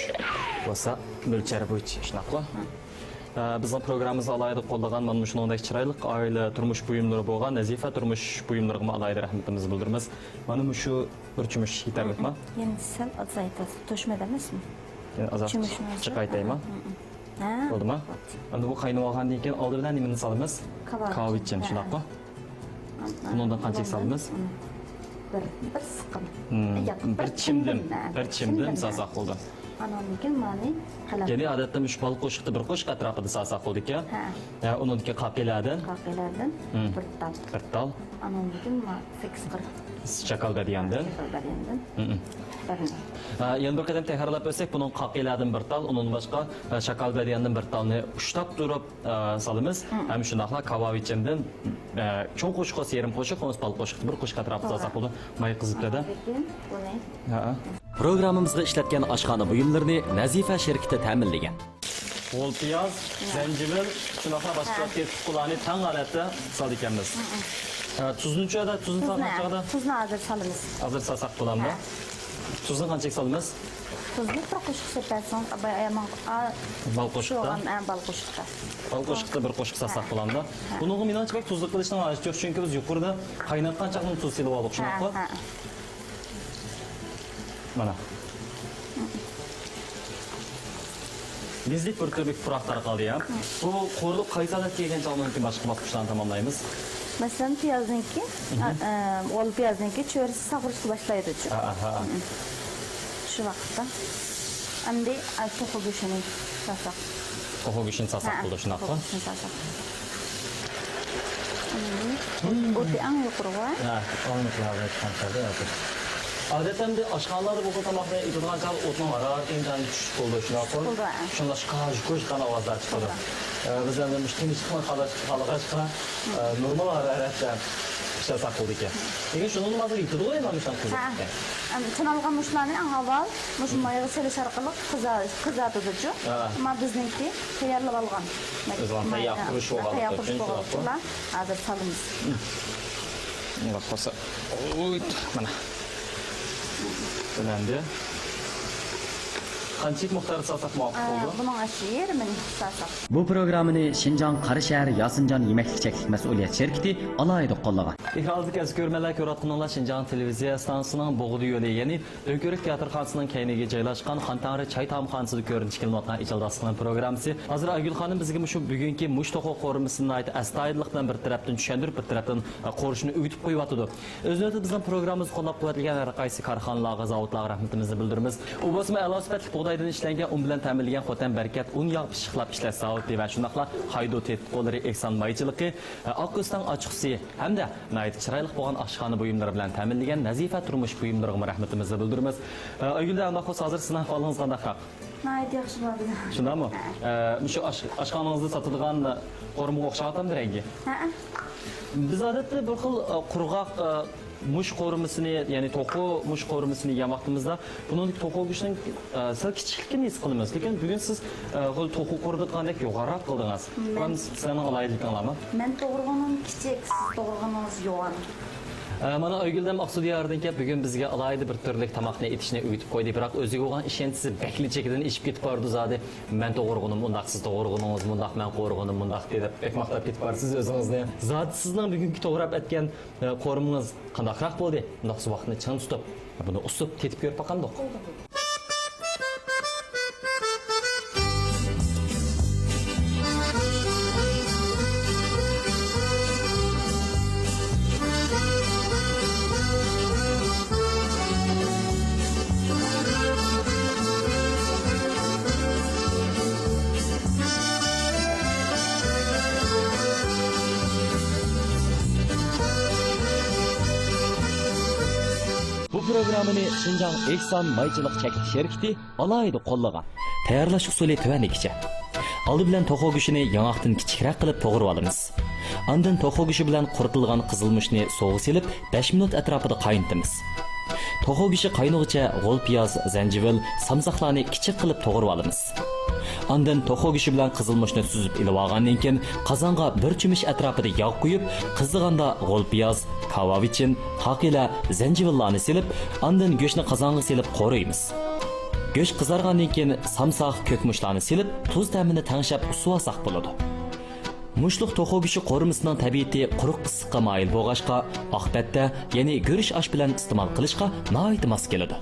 بولسا مۆلچەر بويىچە، شۇنداققۇ؟ ئە، بىزنىڭ پروگراممىمىزدا ئالاھىدە قوللىغان مانا مۇشۇنىڭدەك چىرايلىق ئائىلە تۇرمۇش بۇيۇملىرى بولغان نەزىپە تۇرمۇش بۇيۇملىرىغىمۇ ئالاھىدە رەھمىتىمىزنى بىلدۈرىمىز. مانا مۇشۇ بىر چۆمۈچ يېتەرلىكما؟ يەنە سەل ئازايتىسىز. توشمىدى ئەمەسمۇ؟ يەنە ئازراق چۆمۈچنى جىق ئايتايما؟ ھە. بولدىما؟ ئەمدى بۇ قاينىۋالغاندىن كېيىن ئالدى بىلەن نېمىنى سالىمىز؟ كاۋاۋىچىن. كاۋاۋىچىن، ھە. شۇنداققۇ؟ بۇنىڭدىن قانچىلىك سالىمىز؟ بۇنىڭدىن بىر، بىر سىقىم. ياق، بىر چىمدىم. بىر چىمدىم سالساق بولدى. ئانىڭدىن كېيىن مانى قەلەم. يەنى ئادەتتە مۇشۇ بال قوشۇقتا بىر قوشۇق ئەتراپىدا سالساق بولىدىكەن. ھە. ھە، ئۇنىڭدىكى قاقىلەردىن. قاقىلەردىن بىر تال. بىر تال. ئانىڭدىن كېيىن ما-، سەككىز قىرىق. شاكال بەدىياندىن. شاكال بەدىياندىن. بىرنى. ھە، يەنە بىر قېتىم تەكرارلاپ ئۆتسەك، بۇنىڭ قاقىلەردىن بىر تال، ئۇنىڭدىن باشقا، ھە، شاكال بەدىياندىن بىر تالنى ئۇشتاپ تۇرۇپ، ئە، سالىمىز. ھەم شۇنداقلا كاۋاۋىچىندىن، ئە، چوڭ قوشۇققا يېرىم قوشۇق، بولمىسا بال قوشۇقتا بىر قوشۇق ئەتراپىدا سالساق بولىدۇ. ماي قىزىپ تۇرىدۇ. لېكىن بۇنى ھە. پروگراممىمىزغا ئىشلەتكەن ئاشخانا بۇيۇملىرىنى نەزىپە شىركىتى تەمىنلىگەن. غول پىياز، زەنجىۋىل، شۇنداقلا باشقا تېتىتقۇلارنى تەڭ ھالەتتە سالىدىكەنمىز. ھە، تۇزنىچۇ، تۇزنى سالغان چاغدا؟ تۇزنى ھازىر سالىمىز. ھازىر سالساق بولامدۇ؟ ھە. تۇزنى قانچىلىك سالىمىز؟ تۇزنى بىر قوشۇق سېلىپ بەرسىڭىز، بال قوشۇقتا؟ ھە، بال قوشۇقتا. بال قوشۇقتا بىر قوشۇق سالساق بولامدۇ؟ ھە. بۇنىڭغا مېنىڭچە بەك تۇزلۇق قىلىشنىڭ ھاجىتى يوق، چۈنكى بىز يۇقىرىدا قايناتقان چاغدىمۇ تۇز سېلىپ ئالدۇق، شۇنداققۇ؟ ھە، ھە. مانا. لېززەت بىر تۈرلۈك پۇراق تارقالدى يا. بۇ قورۇلۇپ قايسى ھالەتكە كەلگەن چاغدىن كېيىن باشقا باسقۇچلارنى تاماملايمىز؟ مەسىلەن، پىيازنىڭكى، ئە، ئە، غول پىيازنىڭكى چۆرىسى ساغىرىشقا باشلايدۇ. ھە، ھە. شۇ ۋاقىتتا ئەمدى، ئە، توخۇ گۆشىنى سالساق. توخۇ گۆشىنى سالساق بولىدۇ، شۇنداققۇ؟ توخۇ گۆشىنى سالساق. ئوتى ئەڭ يۇقىرىغۇ. ھە، ئەڭ يۇقىرىغا چىققان چاغدا ھازىر. ئادەتتە ئەمدى ئاشخانىلاردا بۇ خىل تاماقنى ئېتىدىغان چاغدا ئوتنىڭ ھارارىتى ئىنتايىن كۈچلۈك بولىدۇ، شۇنداققۇ؟ بولىدۇ، ھە. شۇڭلاشقا كاج-كۇج قىلغان ئاۋازلار چىقىدۇ. ئە، بىز ئەمدى مۇشۇ تىنچلىقنى خالاش-، خالىغاچقا، ئە، نورمال ھارارەتتە پىشۇرساق بولىدىكەن. لېكىن شۇنىڭدىن ھازىر يېتىدىغۇ ئەمما مۇشۇنداق قىزىپ. ھە. ئەم، تونالغان مۇشۇلارنى ئەڭ ئاۋۋال مۇشۇ مايغا سېلىش ئارقىلىق قىزا-، قىزارتىدۇچۇ. ھە. ئەمما بىزنىڭكى تەييارلىۋالغان. ئۆزىنىڭ تەييار خۇرۇچ بولغانلىقى ئۈچۈن، ھازىر سالىمىز. ئۇنداق بولسا، ئۇي، مانا. ئەمدى قانچىلىك مىقداردا سالساق مۇۋاپىق بولىدۇ؟ بۇنىڭ ئاشۇ يېرىمىنى سالساق. بۇ پروگراممىنى شىنجاڭ قاراشەھەر ياسىنجان يېمەكلىك چەكلىك مەسئۇلىيەت شىركىتى ئالاھىدە قوللىغان. ئېكرانىڭىزدىكى ئەزىز كۆرۈرمەنلەر، كۆرۈۋاتقىنىڭلار شىنجاڭ تېلېۋىزىيە ئىستانسىسىنىڭ بوغدا يولى، يەنى دۆڭكۆۋرۈك تىياتىرخانىسىنىڭ كەينىگە جايلاشقان خانتەڭرى چاي تائامخانىسىدا كۆرۈنۈشكە ئېلىنىۋاتقان ئىجادىيەت پروگراممىسى. ھازىر ئايگۈل خانىم بىزگە مۇشۇ بۈگۈنكى مۇچ توخۇ قورۇمىسىنى ناھايىتى ئەستايىدىللىق بىلەن بىر تەرەپتىن چۈشەندۈرۈپ، بىر تەرەپتىن، ئە، قورۇشنى ئۆگىتىپ قويۇۋاتىدۇ. ئۆز نۆۋىتىدە بىزنىڭ پروگراممىمىزنى قوللاپ قۇۋۋەتلىگەن ھەر قايسى كارخانىلارغا، زاۋۇتلارغا رەھمىتىمىزنى بىلدۈرىمىز. ئۇ بولسىمۇ ئەلا سۈپەتلىك بۇغدايدىن ئىشلەنگەن ئۇن بىلەن تەمىنلىگەن خوتەن بەرىكەت ئۇن ياغ پىششىقلاپ ئىشلەش زاۋۇتى ۋە شۇنداقلا خايدو تېتىتقۇلىرى ئېھسان مايچىلىقى، ئە، ئاقكۆستەڭ ئاچچىقسۈيى ھەمدە ناھايىتى چىرايلىق بولغان ئاشخانا بۇيۇملىرى بىلەن تەمىنلىگەن نەزىپە تۇرمۇش بۇيۇملىرىغىمۇ رەھمىتىمىزنى بىلدۈرىمىز. ئە، ئايگۈل، ئۇنداق بولسا ھازىر سىزنىڭ ئەھۋالىڭىز قانداقراق؟ ناھايىتى ياخشى بولدى. شۇنداقمۇ؟ ھە. ئە، مۇشۇ ئاش-، ئاشخانىڭىزدا ساتىدىغان قورۇمىغا ئوخشاۋاتامدۇ رەڭگى؟ ھەئە. بىز ئادەتتە بىر خىل، ئە، قۇرغاق، ئە، مۇچ قورۇمىسىنى، يەنى توخۇ مۇچ قورۇمىسىنى يېگەن ۋاقتىمىزدا بۇنىڭدىكى توخۇ گۆشىنىڭ، ئە، سەل كىچىكلىكىنى ھېس قىلىمىز. لېكىن بۈگۈن سىز، ئە، خۇددى توخۇ قورۇيدىغاندەك يوغانراق قىلدىڭىز. مەن بۇ سىلەرنىڭ ئالاھىدىلىكىڭلارمۇ؟ مەن توغرىغىنىم كىچىك، سىز توغرىغىنىڭىز يوغان. ئە، مانا ئايگۈل ھەم ئاقسۇ دىيارىدىن كېلىپ بۈگۈن بىزگە ئالاھىدە بىر تۈرلۈك تاماقنى ئېتىشنى ئۆگىتىپ قويدى. بىراق ئۆزىگە بولغان ئىشەنچىسى بەكلا چېكىدىن ئېشىپ كېتىپ بارىدۇ زادى. مەن توغرىغىنىم ئۇنداق، سىز توغرىغىنىڭىز مۇنداق، مەن قورۇغىنىم مۇنداق دەپ بەك ماختاپ كېتىپ بارىسىز ئۆزىڭىزنى. زادى سىزنىڭ بۈگۈنكى توغراپ ئەتكەن، ئە، قورۇمىڭىز قانداقراق بولدى؟ مۇنداق سوغۇقنى چىڭ تۇتۇپ، بۇنى ئۇسسۇپ تېتىپ كۆرۈپ باقامدۇق؟ بۇ پروگراممىنى شىنجاڭ ئېھسان مايچىلىق چەكلىك شىركىتى ئالاھىدە قوللىغان. تەييارلاش ئۇسۇلى تۆۋەندىكىچە. ئالدى بىلەن توخۇ گۆشىنى ياڭاقتىن كىچىكرەك قىلىپ توغرىۋالىمىز. ئاندىن توخۇ گۆشى بىلەن قۇرۇتۇلغان قىزىلمۇچنى سۇغا سېلىپ، بەش مىنۇت ئەتراپىدا قاينىتىمىز. توخۇ گۆشى قاينىغۇچە غول پىياز، زەنجىۋىل، سامساقلارنى كىچىك قىلىپ توغرىۋالىمىز. ئاندىن توخۇ گۆشى بىلەن قىزىلمۇچنى سۈزۈپ ئېلىۋالغاندىن كېيىن، قازانغا بىر چۆمۈچ ئەتراپىدا ياغ قۇيۇپ، قىزىغاندا غول پىياز، كاۋاۋىچىن، قاقىلە، زەنجىۋىللارنى سېلىپ، ئاندىن گۆشنى قازانغا سېلىپ قورۇيمىز. گۆش قىزارغاندىن كېيىن، سامساق، كۆكمۇچلارنى سېلىپ، تۇز تەمىنى تەڭشەپ ئۇسسۇۋالساق بولىدۇ. مۇچلۇق توخۇ گۆشى قورۇمىسىنىڭ تەبىئىتى قۇرۇق ئىسسىققا مايىل بولغاچقا، ئاق پەتتە، يەنى گۈرۈچ ئاش بىلەن ئىستېمال قىلىشقا ناھايىتى ماس كېلىدۇ.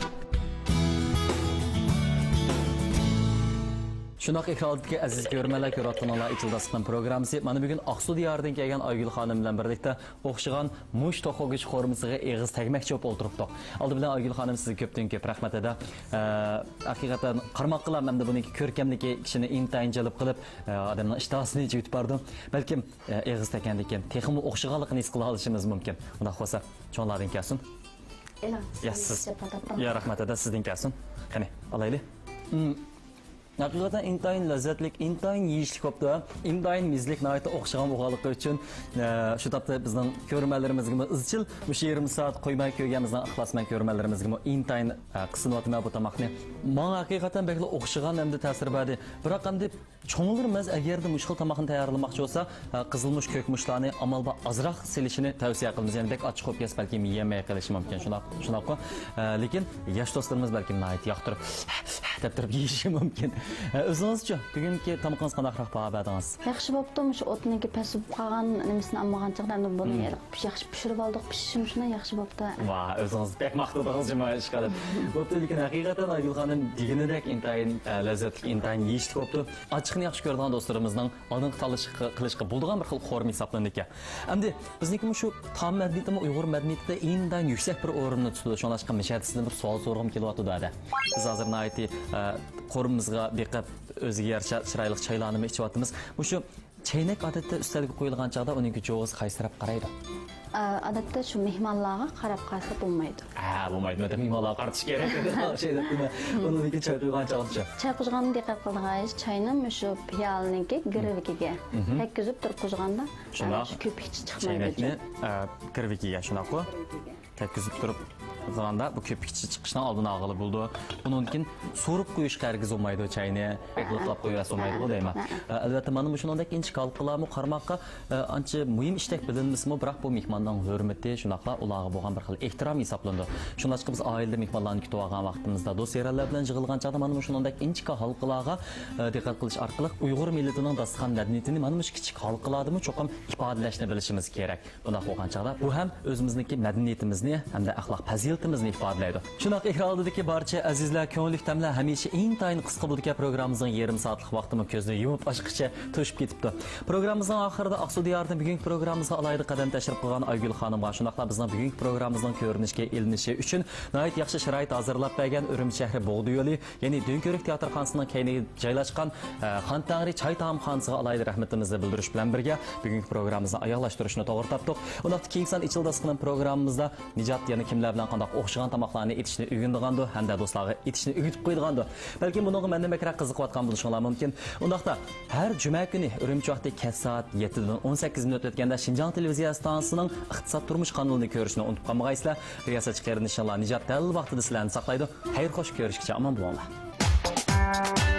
شۇنداق ئېكرانىدىكى ئەزىز كۆرۈرمەنلەر، كۆرۈۋاتقىنىڭلار ئېچىل داستىخان پروگراممىسى. مانا بۈگۈن ئاقسۇ دىيارىدىن كەلگەن ئايگۈل خانىم بىلەن بىرلىكتە ئوخشىغان مۇچ توخۇ گۆشى قورۇمىسىغا ئېغىز تەگمەكچى بولۇپ ئولتۇرۇپتۇق. ئالدى بىلەن ئايگۈل خانىم، سىزگە كۆپتىن كۆپ رەھمەت ئەدا. ئە، ھەقىقەتەن قارىماققىلا ئەمدى بۇنىڭكى كۆركەملىكى كىشىنى ئىنتايىن جەلپ قىلىپ، ئە، ئادەمنىڭ ئىشتىھاسىنى ئېچىۋېتىپ بارىدۇ. بەلكىم، ئە، ئېغىز تەگكەندىن كېيىن تېخىمۇ ئوخشىغانلىقىنى ھېس قىلالىشىمىز مۇمكىن. ئۇنداق بولسا، چوڭلاردىن كەلسۇن. ئېلىڭ، يا، سىز سىز. يا، رەھمەت ئەدا، سىزدىن كەلسۇن. قېنى، ئالايلى. ھەقىقەتەن ئىنتايىن لەززەتلىك، ئىنتايىن يېيىشلىك بوپتۇ. ئىنتايىن مېزىلىك، ناھايىتى ئوخشىغان بولغانلىقى ئۈچۈن، ئە، شۇ تاپتا بىزنىڭ كۆرۈرمەنلىرىمىزگىمۇ ئىزچىل مۇشۇ يېرىم سائەت قويماي كۆرگەن بىزنىڭ ئىخلاسمەن كۆرۈرمەنلىرىمىزگىمۇ ئىنتايىن، ئە، قىسىنىۋاتىمەن بۇ تاماقنى. ماڭا ھەقىقەتەن بەكلا ئوخشىغان ھەمدە تەسىر بەردى. بىراق ئەمدى چوڭلىرىمىز ئەگەردە مۇشۇ خىل تاماقنى تەييارلىماقچى بولسا، ئە، قىزىلمۇچ، كۆكمۇچلارنى ئامال بار ئازراق سېلىشىنى تەۋسىيە قىلىمىز. يەنى بەك ئاچچىق بولۇپ كەتسە، بەلكىم يېيەلمەي قېلىشى مۇمكىن. شۇنداق، شۇنداققۇ؟ ئە، لېكىن ياش دوستلىرىمىز بەلكىم ناھايىتى ياقتۇرۇپ، دەپ تۇرۇپ يېيىشى مۇمكىن. ئە، ئۆزىڭىزچۇ؟ بۈگۈنكى تامىقىڭىزغا قانداقراق باھا بەردىڭىز؟ ياخشى بوپتۇ، مۇشۇ ئوتنىڭكى پەس بولۇپ قالغان نېمىسىنى ئالمىغان چاغدا ئەمدى بۇنى مم. ياخشى پىشۇرۇپ ئالدۇق، پىشىشىمۇ شۇنداق ياخشى بوپتۇ. ۋاھ، ئۆزىڭىز بەك ماختىدىڭىز جۇما، ئىشقىلىپ. بوپتۇ، لېكىن ھەقىقەتەن ئايگۈل خانىم دېگىنىدەك ئىنتايىن، ئە، لەززەتلىك، ئىنتايىن يېيىشلىك بوپتۇ. ئاچچىقنى ياخشى كۆرىدىغان دوستلىرىمىزنىڭ ئالدىنقى تاللىشى قىلىشقا بولىدىغان بىر خىل قورۇما ھېسابلىنىدىكەن. ئەمدى بىزنىڭكى مۇشۇ تائام مەدەنىيىتىمۇ ئۇيغۇر مەدەنىيىتىدە ئىنتايىن يۈكسەك بىر ئورۇننى تۇتىدۇ. شۇڭلاشقا مىشەدە سىزدىن بىر سوئال سورىغۇم كېلىۋاتىدۇ ھەدە. سىز ھازىر ناھايىتى، ئە، قورۇمىمىزغا بېقىپ، ئۆزىگە يارىشا چىرايلىق چايلارنىمۇ ئىچىۋاتىمىز. مۇشۇ چەينەك ئادەتتە ئۈستەلگە قويۇلغان چاغدا ئۇنىڭكى جوزىسى قايسى تەرەپكە قارايدۇ؟ ئە، ئادەتتە شۇ مېھمانلارغا قاراپ قالسا بولمايدۇ. ھە، بولمايدۇ. مېھمانلارغا قارىتىش كېرەك. شەي دەپتىمەن. ئۇنىڭدىن كېيىن چاي قۇيغان چاغدىچۇ؟ چاي قۇيغاندا دىققەت قىلىدىغان ئىش، چاينى مۇشۇ پىيالىنىڭكى گىرۋىكىگە مم. تەگكۈزۈپ تۇرۇپ قۇيغاندا، شۇنداق. ئە، شۇ كۆپۈكچە چىقمايدۇ. چەينەكنى، ئە، گىرۋىكىگە، شۇنداققۇ؟ گىرۋىكىگە. تەگكۈزۈپ تۇرۇپ، قىلغاندا بۇ كۆپۈكچە چىقىشنىڭ ئالدىنى ئالغىلى بولىدۇ. ئۇنىڭدىن كېيىن سورۇپ قويۇشقا ھەرگىز بولمايدۇ چاينى. ئېغىلتىلاپ قويۇۋەتسە بولمايدىغۇ دەيمەن. ئە، ئەلۋەتتە، مانا مۇشۇنىڭدەك ئىنچىكە ھالقىلارمۇ قارىماققا، ئە، ئانچە مۇھىم ئىشتەك بىلىنمىسىمۇ، بىراق بۇ مېھماننىڭ ھۆرمىتى، شۇنداقلا ئۇلارغا بولغان بىر خىل ئېھتىرام ھېسابلىنىدۇ. شۇنداقچە بىز ئائىلىدە مېھمانلارنى كۈتۈۋالغان ۋاقتىمىزدا، دوست-يارەنلەر بىلەن يىغىلغان چاغدا مانا مۇشۇنىڭدەك ئىنچىكە ھالقىلارغا، ئە، دىققەت قىلىش ئارقىلىق ئۇيغۇر مىللىتىنىڭ داستىخان مەدەنىيىتىنى مانا مۇشۇ كىچىك ھالقىلاردىمۇ چوقۇم ئىپادىلەشنى بىلىشىمىز كېرەك. بۇنداق بولغان چاغدا بۇ ھەم ئۆزىمىزنىڭكى مەدەنىيىتىمىزنى ھەمدە ئەخلاق پەزىلىتىمىزنى ئىپادىلەيدۇ. شۇنداق ئېكران ئالدىدىكى بارچە ئەزىزلەر، كۆڭۈللۈك دەملەر ھەمىشە ئىنتايىن قىسقا بولىدىكەن، پروگراممىمىزنىڭ يېرىم سائەتلىك ۋاقتىمۇ كۆزنى يۇمۇپ ئاچقىچە توشۇپ كېتىپتۇ. پروگراممىمىزنىڭ ئاخىرىدا ئاقسۇ دىيارىدىن بۈگۈنكى پروگراممىمىزغا ئالاھىدە قەدەم تەشرىپ قىلغان ئايگۈل خانىمغا، شۇنداقلا بىزنىڭ بۈگۈنكى پروگراممىمىزنىڭ كۆرۈنۈشكە ئېلىنىشى ئۈچۈن ناھايىتى ياخشى شارائىت ھازىرلاپ بەرگەن ئۈرۈمچى شەھىرى بوغدا يولى، يەنى دۆڭكۆۋرۈك تىياتىر خانىسىنىڭ كەينىگە جايلاشقان، ئە، خان تەڭرى چاي تائامخانىسىغا ئالاھىدە رەھمىتىمىزنى بىلدۈرۈش بىلەن بىرگە، بۈگۈنكى پروگراممىمىزنى ئاياغلاشتۇرۇشنى توغرا تاپتۇق. ئۇنداقتا كېيىنكى سان ئېچىلدى ئاسقىنىم پروگراممىمىزدا نىجات يەنە كىملەر بىلەن قانداق ئوخشىغان تاماقلارنى ئېتىشنى ئۆگىنىدىغاندۇ ھەمدە دوستلارغا ئېتىشنى ئۆگىتىپ قويىدىغاندۇ. بەلكىم بۇنىڭغا مەندىن بەكرەك قىزىقىۋاتقان بولۇشۇڭلار مۇمكىن. ئۇنداقتا ھەر جۈمە كۈنى ئۈرۈمچى ۋاقتى كەچ سائەت يەتتىدىن ئون سەككىز مىنۇت ئۆتكەندە شىنجاڭ تېلېۋىزىيە ئىستانسىسىنىڭ ئىقتىساد تۇرمۇش قانىلىنى كۆرۈشنى ئۇنتۇپ قالمىغايسىلەر. رىياسەتچى قېرىندىشىڭلار نىجات دەل ۋاقتىدا سىلەرنى ساقلايدۇ. خەير خوش كۆرۈشكىچە ئامان بولۇڭلار.